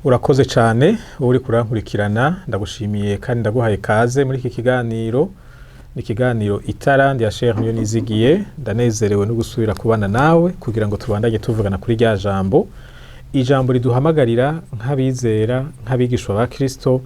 Urakoze cyane wowe uriko urankurikirana, ndagushimiye kandi ndaguhaye kaze muri iki kiganiro. Ni ikiganiro Itara ndi ya Niyo Nizigiye. Ndanezerewe no gusubira kubana nawe kugira ngo tubandanye tuvugana kuri rya jambo, ijambo riduhamagarira nk'abizera, nk'abigishwa ba Kristo,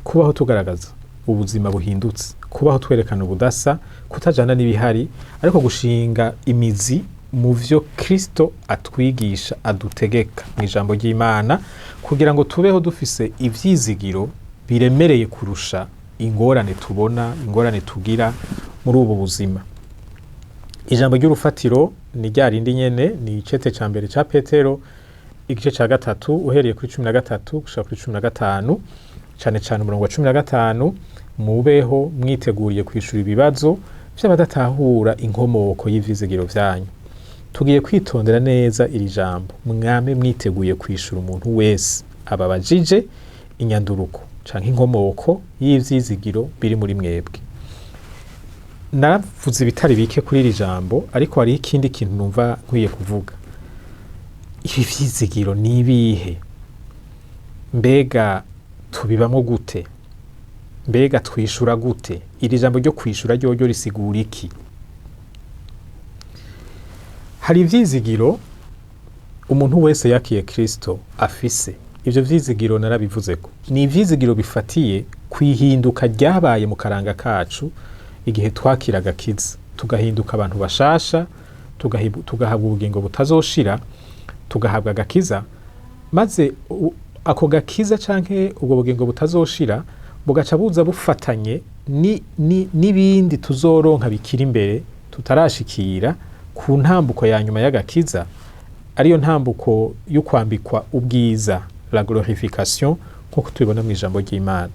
kubaho tugaragaza ubuzima buhindutse, kubaho twerekana ubudasa, kutajana n'ibihari, ariko gushinga imizi mu vyo Kristo atwigisha, adutegeka mu ijambo ry'Imana, kugira ngo tubeho dufise ivyizigiro biremereye kurusha ingorane tubona, ingorane tugira muri ubu buzima. Ijambo ry'urufatiro ni rya rindi nyene, ni icete ca mbere ca Petero, igice ca gatatu, uhereye kuri 13 gushika kuri 15, cane cane umurongo wa 15: "Mubeho mwiteguriye kwishura ibibazo vy'abadatahura inkomoko y'ivyizigiro vyanyu." Tugiye kwitondera neza iri jambo: "Mwame mwiteguye kwishura umuntu wese ababajije inyanduruko canke inkomoko y'ivyizigiro biri muri mwebwe." Naravuze ibitari bike kuri iri jambo, ariko hariho ikindi kintu numva nkwiye kuvuga. Ibi vyizigiro ni ibihe? Mbega tubibamwo gute? Mbega twishura gute? Iri jambo ryo kwishura ryoryo risigura iki? Hari ivyizigiro umuntu wese yakiye Kristo afise. Ivyo vyizigiro narabivuzeko, ni ivyizigiro bifatiye kwihinduka ryabaye mu karanga kacu igihe twakira agakiza, tugahinduka abantu bashasha, tugahabwa ubugingo butazoshira, tugahabwa agakiza, maze ako gakiza canke ubwo bugingo butazoshira bugaca buza bufatanye n'ibindi tuzoronka bikiri imbere tutarashikira ku ntambuko ya nyuma y'agakiza, ariyo ntambuko yo kwambikwa ubwiza, la glorification, nk'uko tubibona mu ijambo ry'Imana.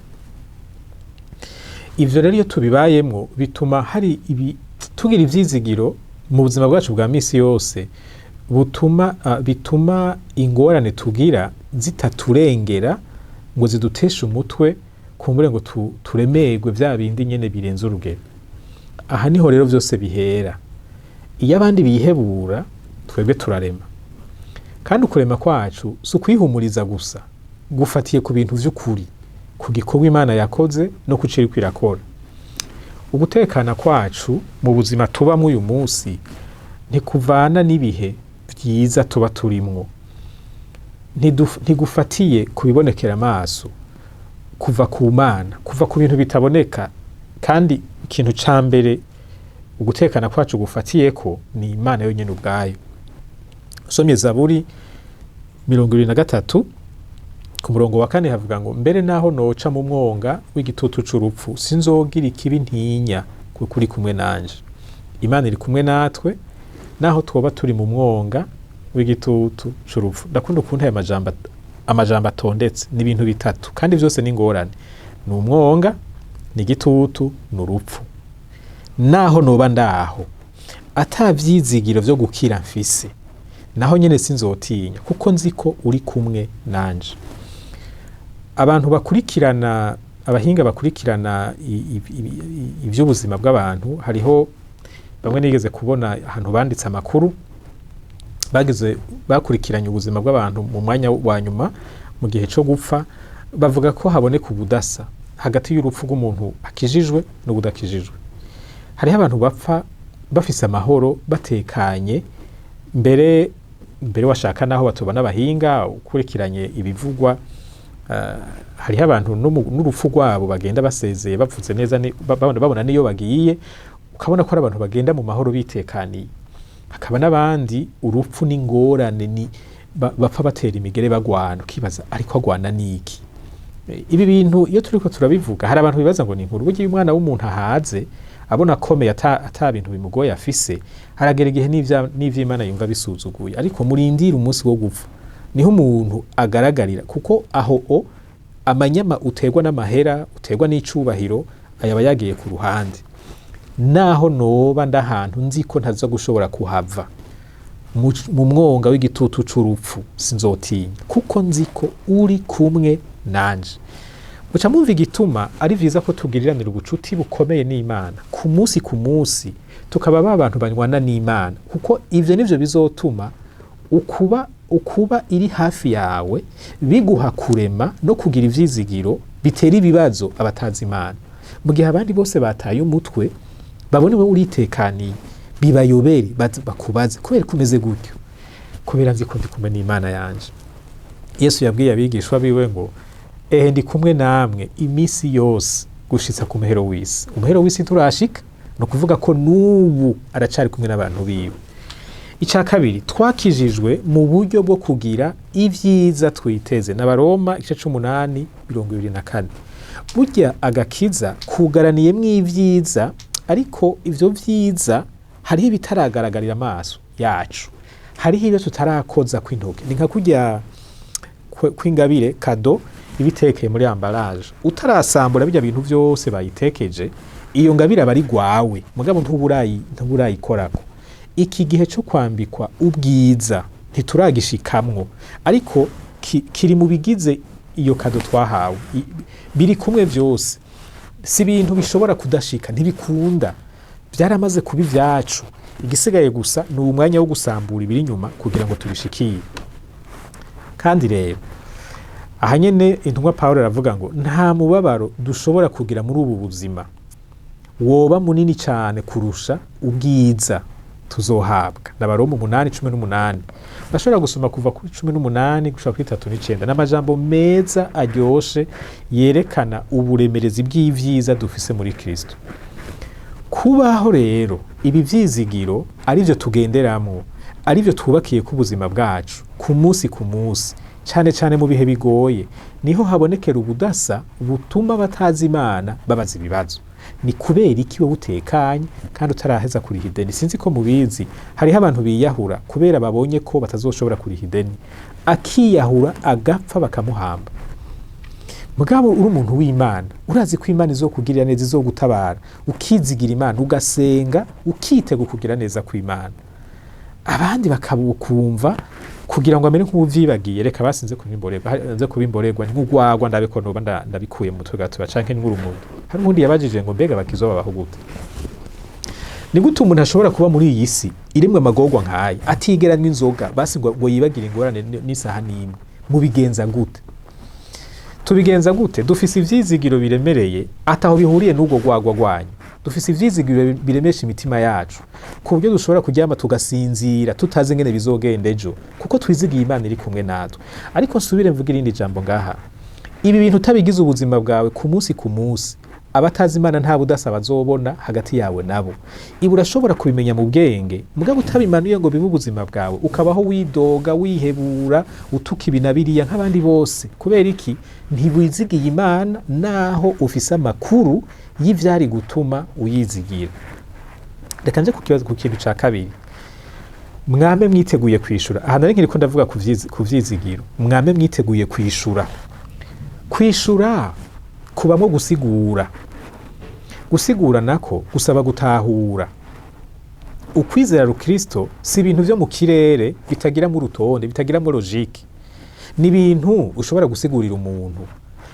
Ivyo rero iyo tubibayemwo bituma hari ibi tugira ivyizigiro mu buzima bwacu bwa misi yose, butuma bituma ingorane tugira zitaturengera ngo ziduteshe umutwe, kumbure ngo turemerwe vya bindi nyene birenze urugero. Aha niho rero vyose bihera. Iyo abandi bihebura, twebwe turarema, kandi ukurema kwacu si ukwihumuriza gusa, gufatiye ku bintu vy'ukuri, ku gikorwa Imana yakoze no kuco iriko irakora. Ugutekana kwacu mu buzima tubamwo uyu munsi ntikuvana n'ibihe vyiza tuba turimwo, ntigufatiye ku bibonekera amaso, kuva ku Mana, kuva ku bintu bitaboneka. Kandi ikintu ca mbere ugutekana kwacu gufatiyeko ni Imana yonyene ubwayo. Usomye Zaburi 23 ku murongo wa 4, havuga ngo: "Mbere naho noca mu mwonga w'igitutu c'urupfu, sinzogira ikibi ntinya, kuko uri kumwe nanje." Imana iri kumwe natwe naho twoba turi mu mwonga w'igitutu c'urupfu. Ndakunda ukuntu aya amajambo atondetse. Ni ibintu bitatu kandi vyose ni ingorane: ni umwonga, ni igitutu, ni urupfu. Naho noba ndaho ata vyizigiro vyo gukira mfise, naho nyene sinzotinya, kuko nzi ko uri kumwe nanje. Abantu bakurikirana, abahinga bakurikirana ivy'ubuzima bw'abantu, hariho bamwe nigeze kubona ahantu banditse amakuru bagize, bakurikiranye ubuzima bw'abantu mu mwanya wa nyuma, mu gihe co gupfa, bavuga ko haboneka ubudasa hagati y'urupfu rw'umuntu akijijwe n'ubudakijijwe. Hariho abantu bapfa bafise amahoro, batekanye, mbere mbere washaka naho batobana abahinga ukurikiranye ibivugwa. Hariho abantu n'urupfu rwabo bagenda basezeye, bavuze neza, babona niyo bagiye, ukabona ko ari abantu bagenda mu mahoro, bitekaniye. Hakaba n'abandi urupfu n'ingorane, ni bapfa batera imigere, bagwana, ukibaza ariko agwana niki? Ibi bintu iyo turiko turabivuga, hari abantu bibaza ngo ni inkuru. Burya iyo umwana w'umuntu ahaze, abona akomeye, ata bintu bimugoye afise, haragera igihe n'ivy'Imana yumva bisuzuguye. Ariko murindire umunsi wo gupfa, niho umuntu agaragarira, kuko aho o amanyama uterwa n'amahera, uterwa n'icubahiro, ayaba yagiye ku ruhande. "Naho noba ndahantu nzi ko ntaza gushobora kuhava, mu mwonga w'igitutu c'urupfu, sinzotinya, kuko nzi ko uri kumwe nanje." Muca mwumva igituma ari vyiza ko tugiriranira ubucuti bukomeye n'Imana ku munsi ku munsi, tukaba ba bantu banywana n'Imana, kuko ivyo nivyo bizotuma ukuba Ukuba iri hafi yawe biguha kurema no kugira ivyizigiro bitera ibibazo abatazi Imana. Mu gihe abandi bose bataye umutwe, babone wowe uritekaniye, bibayobere, bakubaze kubera ko umeze gutyo. Kubera nzi ko ndi kumwe n'Imana yanje. Yesu yabwiye abigishwa biwe ngo: "Ehe, ndi kumwe namwe iminsi yose gushitsa ku muhero w'isi." Umuhero w'isi nturashika, ni ukuvuga ko n'ubu aracari kumwe n'abantu biwe. Icya kabiri, twakijijwe mu buryo bwo kugira ibyiza twiteze. N'Abaroma igice c'umunani 24. Burya agakiza kugaraniyemwo ibyiza, ariko ivyo vyiza hariho ibitaragaragarira amaso yacu, hariho ibyo tutarakoza kw'intoke. Ni nka kurya kw'ingabire, cadeau ibitekeye muri emballage, utarasambura bijya bintu vyose bayitekeje, iyo ngabire aba ari gwawe, mugabo ntuburayikorako. Iki gihe cyo kwambikwa ubwiza ntituragishikamwo, ariko kiri mu bigize iyo cadeau twahawe. Biri kumwe vyose, si ibintu bishobora kudashika, ntibikunda, byaramaze kuba ibyacu. Igisigaye gusa ni umwanya wo gusambura ibiri inyuma kugira ngo tubishikire. Kandi rero aha nyene intumwa Pawulo aravuga ngo nta mubabaro dushobora kugira muri ubu buzima woba munini cyane kurusha ubwiza tuzohabwa. N'Abaroma 8:18. Bashobora gusoma kuva kuri 18 gushika kuri 39. N'amajambo meza aryoshe yerekana uburemerezi bw'ivyiza dufise muri Kristo. Kubaho rero ibi vyizigiro arivyo tugenderamwo, arivyo twubakiye ku buzima bwacu ku munsi ku munsi, cane cane mu bihe bigoye, niho habonekera ubudasa butuma abatazi Imana babaza ibibazo: ni kubera iki wowe utekanye kandi utaraheza kuriha ideni? Sinzi ko mubizi, hariho abantu biyahura kubera babonye ko batazoshobora kuriha ideni, akiyahura agapfa bakamuhamba. Mugabo uri umuntu w'Imana, urazi ko Imana izokugirira neza, izogutabara, ukizigira Imana, ugasenga, ukitega kugira neza kw'Imana. Abandi bakabukumva kugira ngo amere nk'uwuvyibagiye: reka basinze kuba imborerwa, nze kuba imborerwa nk'urwagwa, ndabe ko noba ndabikuye mu mutwe gatoya, canke nk'urumogi. Hari uwundi yabajije ngo: "Mbega bakizoba babaho gute? Ni gute umuntu ashobora kuba muri iyi si irimwe amagorwa nk'aya, atigera n'inzoga basi ngo yibagire ingorane n'isaha n'imwe? Mubigenza gute? Tubigenza gute? Dufise ivyizigiro biremereye ataho bihuriye n'ubwo rwagwa rwanyu. Dufise ivyizigiro biremesha imitima yacu ku buryo dushobora kuryama tugasinzira tutazi ingene bizogenda ejo, kuko twizigiye Imana iri kumwe natwe." Ariko nsubire mvuge irindi jambo ngaha: ibi bintu utabigize ubuzima bwawe ku munsi ku munsi, abatazi Imana nta budasa bazobona hagati yawe nabo. Ibi urashobora kubimenya mu bwenge, mugabo utabimanuye ngo bibe ubuzima bwawe, ukabaho widoga, wihebura, utuka ibi na biriya nk'abandi bose. Kubera iki? Ntiwizigiye Imana naho ufise amakuru y'ivyari gutuma uyizigira. Reka nje ku kibazo, ku kintu ca kabiri: mwame mwiteguye kwishura. Aha nari nkiriko ndavuga ku vyizigiro. Mwame mwiteguye kwishura. Kwishura kubamwo gusigura, gusigura nako gusaba gutahura. Ukwizera rukristo si ibintu vyo mu kirere bitagiramo urutonde, bitagiramo logique. Ni ibintu ushobora gusigurira umuntu,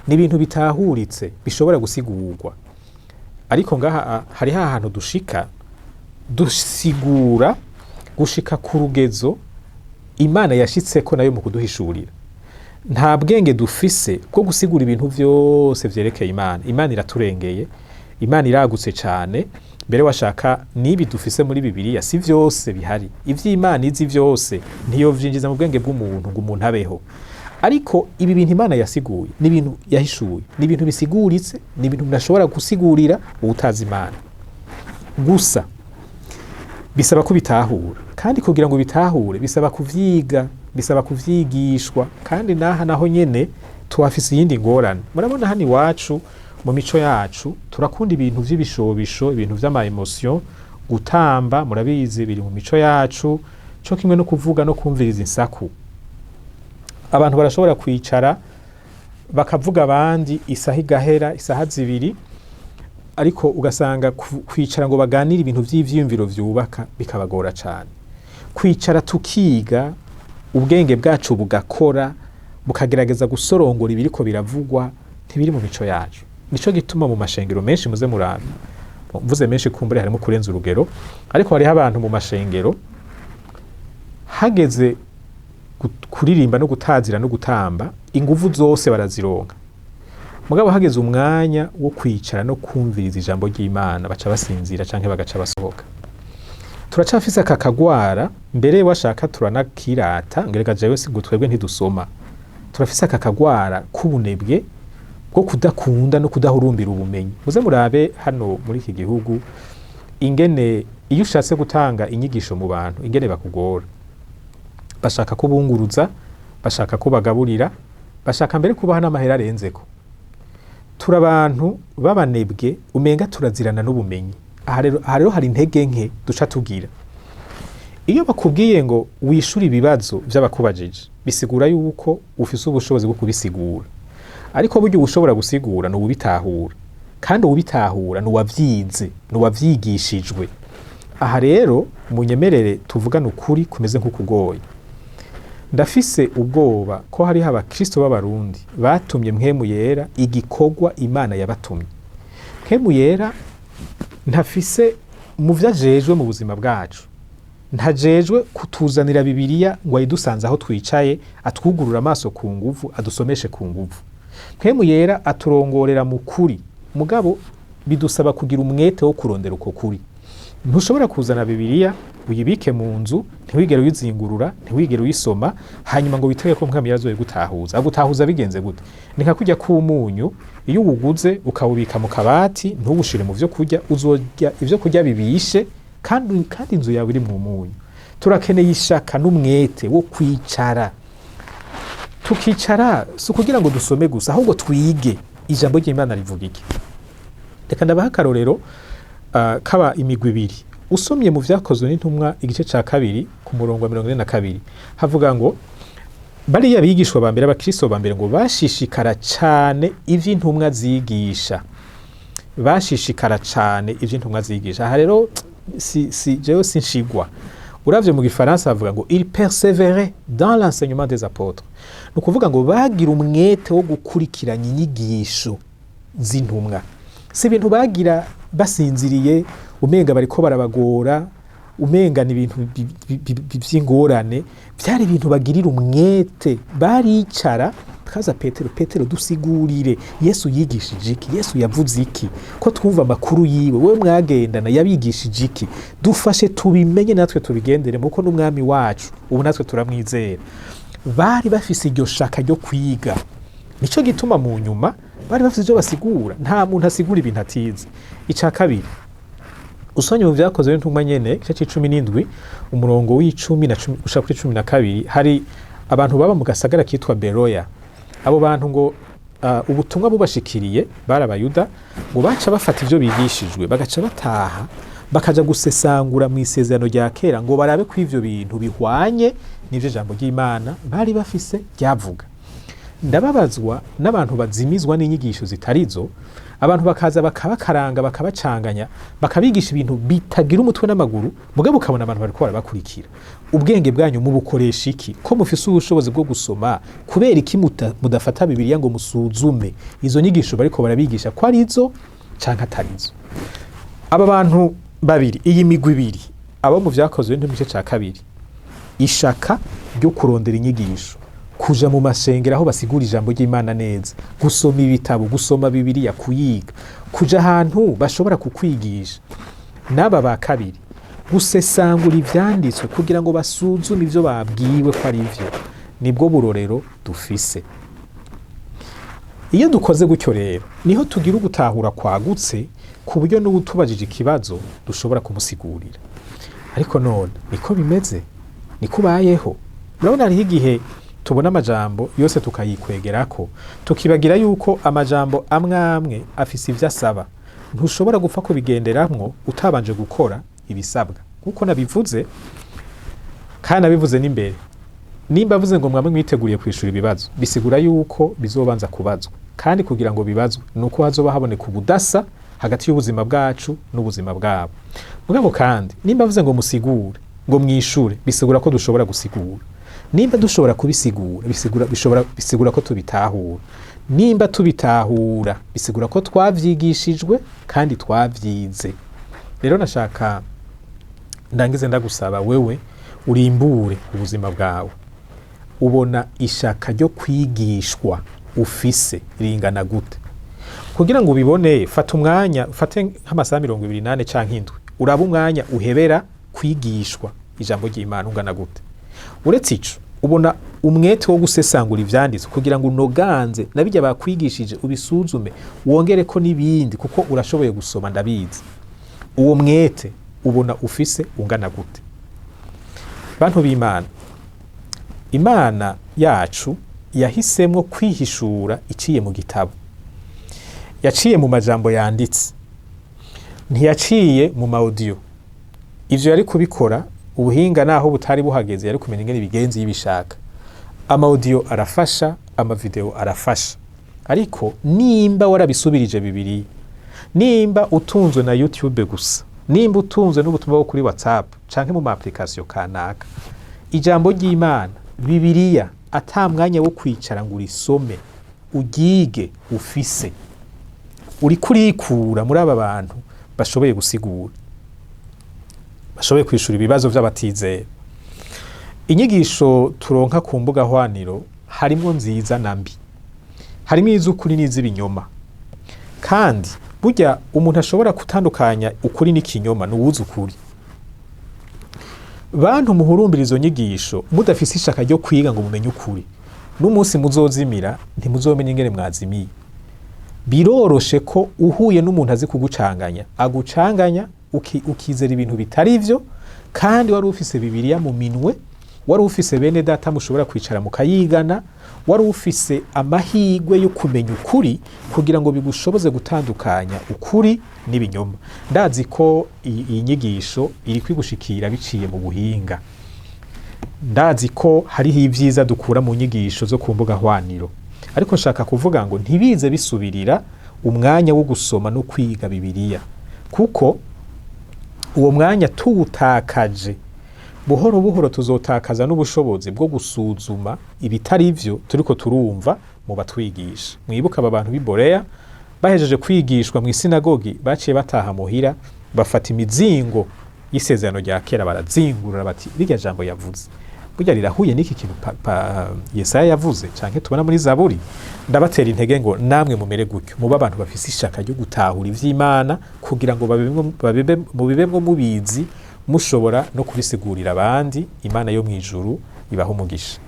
ni ibintu bitahuritse, bishobora gusigurwa. Ariko ngaha hariho ahantu dushika dusigura gushika ku rugezo Imana yashitseko nayo mu kuduhishurira. Nta bwenge dufise bwo gusigura ibintu vyose vyerekeye Imana. Imana iraturengeye, Imana iragutse cane. Mbere washaka n'ibi dufise muri Bibiliya si vyose bihari. Ivy'Imana izi vyose ntiyovyinjiza mu bwenge bw'umuntu ngo umuntu abeho. Ariko ibi bintu Imana yasiguye, ni ibintu yahishuye, ni ibintu bisiguritse, ni ibintu mudashobora gusigurira uwutazi Imana. Gusa bisaba kubitahura, kandi kugira ngo bitahure bisaba kuvyiga, bisaba kuvyigishwa. Kandi naha naho nyene tuhafise iyindi ngorane. Murabona hano iwacu mu mico yacu turakunda ibintu vy'ibishobisho, ibintu vy'ama émotion, gutamba, murabizi, biri mu mico yacu, co kimwe no kuvuga no kumviriza insaku. Abantu barashobora kwicara bakavuga abandi isaha igahera, isaha 2, ariko ugasanga kwicara ngo baganire ibintu vy'ivyiyumviro vyubaka bikabagora cane. Kwicara tukiga, ubwenge bwacu bugakora, bukagerageza gusorongora ibiriko biravugwa, ntibiri mu mico yacu. Nico gituma mu mashengero menshi, muze murabe, mvuze menshi kumbure harimo kurenza urugero, ariko hariho abantu mu mashengero hageze Kuririmba no gutazira no gutamba, inguvu zose barazironka. Mugabo hageze umwanya wo kwicara no kumviriza ijambo ry'Imana, baca basinzira canke bagaca basohoka. Turacafise aka kagwara, mbere washaka turanakirata ngo reka jewe si ngo twebwe ntidusoma. Turafise aka kagwara k'ubunebwe bwo kudakunda no kudahurumbira ubumenyi. Muze murabe hano muri iki gihugu ingene iyo ushatse gutanga inyigisho mu bantu, ingene bakugora. Bashaka kubunguruza, bashaka kubagaburira, bashaka mbere kubaha n'amahera arenzeko. Turi abantu b'abanebwe, umenga turazirana n'ubumenyi. Aha rero hari intege nke duca tugira. Iyo bakubwiye ngo wishure ibibazo vy'abakubajije, bisigura yuko ufise ubushobozi bwo kubisigura. Ariko burya ushobora gusigura ni uwubitahura, kandi uwubitahura ni uwavyize, ni uwavyigishijwe. Aha rero munyemerere tuvugane ukuri kumeze nk'ukugoye. Ndafise ubwoba ko hariho abakristo b'Abarundi batumye Mpwemu Yera igikorwa Imana yabatumye. Mpwemu Yera ntafise mu vyo ajejwe mu buzima bwacu. Ntajejwe kutuzanira Bibiliya ngo ayidusanze aho twicaye, atwugurura amaso ku nguvu, adusomeshe ku nguvu. Mpwemu Yera aturongorera mu kuri, mugabo bidusaba kugira umwete wo kurondera uko kuri. Ntushobora kuzana Bibiliya uyibike mu nzu, ntiwigere uyizingurura, ntiwigere uyisoma, hanyuma ngo witege ko Mpwemu Yera azoyigutahuza. Agutahuza bigenze gute? Ni nka kurya k'umunyu, iyo uwuguze ukawubika mu kabati ntuwushire mu vyo kurya, uzorya ivyo kurya bibishe, kandi inzu yawe iri mu munyu. Turakeneye ishaka n'umwete wo kwicara. Tukicara si ukugira ngo dusome gusa, ahubwo twige ijambo ry'Imana rivuga iki. Reka ndabaha akarorero kaba imigwi ibiri. Usomye mu Vyakozwe n'Intumwa igice ca 2 ku murongo wa 42, havuga ngo bariya bigishwa ba mbere, abakristo ba mbere, ngo bashishikara cane ivy'intumwa zigisha. Bashishikara cane ivy'intumwa zigisha. Aha rero si jewe sinshigwa. Uravye mu gifaransa bavuga ngo ils persévéraient dans l'enseignement des apôtres. Ni ukuvuga ngo bagira umwete wo gukurikiranya inyigisho z'intumwa. Si ibintu bagira basinziriye, umenga bariko barabagora, umenga ni ibintu vy'ingorane. Vyari ibintu bagirira umwete. Baricara kaza Petero: "Petero, dusigurire, Yesu yigishije iki? Yesu yavuze iki? Ko twumva amakuru yiwe, wewe mwagendana, yabigishije iki? Dufashe tubimenye natwe tubigendere, kuko n'umwami wacu ubu natwe turamwizera." Bari bafise iryo shaka ryo kwiga, nico gituma mu nyuma bari bafise ivyo basigura. Nta muntu asigura ibintu atize. Ica kabiri, usomye mu Vyakozwe n'Intumwa nyene igice c'17, umurongo w'icumi na cumi gushika kuri 12, hari abantu baba mu gasagara kitwa Beroya. Abo bantu ngo ubutumwa bubashikiriye, bari Abayuda, ngo baca bafata ivyo bigishijwe, bagaca bataha, bakaja gusesangura mu Isezerano rya Kera ngo barabe ko ivyo bintu bihwanye n'ivyo ijambo ry'Imana bari bafise ryavuga. Ndababazwa n'abantu bazimizwa n'inyigisho zitarizo, abantu bakaza bakabakaranga, bakabacanganya, bakabigisha ibintu bitagira umutwe n'amaguru, mugabo ukabona abantu bariko barabakurikira. Ubwenge bwanyu mubukoresha iki? Ko mufise ubushobozi bwo gusoma, kubera iki mudafata Bibiliya ngo musuzume izo nyigisho bariko barabigisha ko arizo canke atarizo? Aba bantu babiri, iyi migwi ibiri, abo mu Vyakozwe n'igice ca 2, ishaka ryo kurondera inyigisho, kuja mu masengero aho basigura ijambo ry'Imana neza, gusoma ibitabo, gusoma Bibiliya, kuyiga, kuja ahantu bashobora kukwigisha, n'aba ba kabiri, gusesangura ivyanditswe kugira ngo basuzume ivyo babwiwe ko ari vyo, nibwo burorero dufise. Iyo dukoze gutyo rero, niho tugira ugutahura kwagutse, ku buryo n'uwutubajije ikibazo dushobora kumusigurira. Ariko none niko bimeze? Niko ubayeho? Urabona, hariho igihe tubona amajambo yose tukayikwegerako, tukibagira yuko amajambo amwe amwe afise ivyo asaba. Ntushobora gupfa kubigenderamwo utabanje gukora ibisabwa. Nkuko nabivuze, kandi nabivuze n'imbere, nimba avuze ngo mwamwe mwiteguriye kwishura ibibazo, bisigura yuko bizobanza kubazwa. Kandi kugira ngo bibazwe nuko hazoba haboneka ubudasa hagati y'ubuzima bwacu n'ubuzima bwabo. Mugabo kandi nimba avuze ngo musigure, ngo mwishure, bisigura ko dushobora gusigura. Nimba dushobora kubisigura, bisigura ko tubitahura. Nimba tubitahura, bisigura ko twavyigishijwe kandi twavyize. Rero nashaka ndangize ndagusaba wewe urimbure ubuzima bwawe. Ubona ishaka ryo kwigishwa ufise ringana gute? Kugira ngo ubibone, fata umwanya, ufate nk'amasaha 24 canke 7, uraba umwanya uhebera kwigishwa ijambo ry'Imana ungana gute. Uretse ico, ubona umwete wo gusesangura ivyanditswe kugira ngo unoganze na bijya bakwigishije, ubisuzume, wongereko n'ibindi, kuko urashoboye gusoma, ndabizi. Uwo mwete ubona ufise ungana gute? Bantu b'Imana, Imana yacu yahisemwo kwihishura iciye mu gitabo, yaciye mu majambo yanditse, ntiyaciye mu ma audio. Ivyo yari kubikora, ubuhinga naho butari buhageze, yari kumenya ingene ibigenzi y'ibishaka. Ama audio arafasha, ama video arafasha, ariko nimba warabisubirije Bibiliya, nimba utunzwe na YouTube gusa, nimba utunzwe n'ubutumwa bwo kuri WhatsApp canke mu ma application kanaka, ijambo ry'Imana Bibiliya ata mwanya wo kwicara ngo urisome, uryige ufise, uriko urikura muri aba bantu bashoboye gusigura, bashoboye kwishura ibibazo vy'abatizera. Inyigisho turonka ku mbuga hwaniro harimwo nziza na mbi, harimwo iz'ukuri n'iz'ibinyoma. Kandi burya umuntu ashobora gutandukanya ukuri n'ikinyoma ni uwuzi ukuri. Bantu muhurumbira izo nyigisho mudafise ishaka ryo kwiga ngo mumenye ukuri, n'umunsi muzozimira ntimuzomenya ingene mwazimiye. Biroroshe ko uhuye n'umuntu azi kugucanganya, agucanganya ukizera ibintu bitari vyo, kandi wari ufise Bibiliya mu minwe, wari ufise bene data mushobora kwicara mukayigana, wari ufise amahirwe yo kumenya ukuri kugira ngo bigushoboze gutandukanya ukuri n'ibinyoma. Ndazi ko iyi nyigisho iri kwigushikira biciye mu buhinga, ndazi ko hariho ibyiza dukura mu nyigisho zo ku mbuga hwaniro, ariko nshaka kuvuga ngo ntibize bisubirira umwanya wo gusoma no kwiga Bibiliya, kuko uwo mwanya tuwutakaje, buhoro buhoro tuzotakaza n'ubushobozi bwo gusuzuma ibitari vyo turiko turumva mu batwigisha. Mwibuka aba bantu b'i Boreya bahejeje kwigishwa mu isinagogi, baciye bataha muhira, bafata imizingo y'isezerano rya kera, barazingurura, bati: "Rirya jambo yavuze burya rirahuye n'iki kintu Yesaya yavuze canke tubona muri Zaburi." Ndabatera intege ngo namwe mumere gutyo, mube abantu bafise ishaka ryo gutahura ivy'Imana kugira ngo mubibemwo mubizi, mushobora no kubisigurira abandi. Imana yo mw'ijuru ibaha umugisha.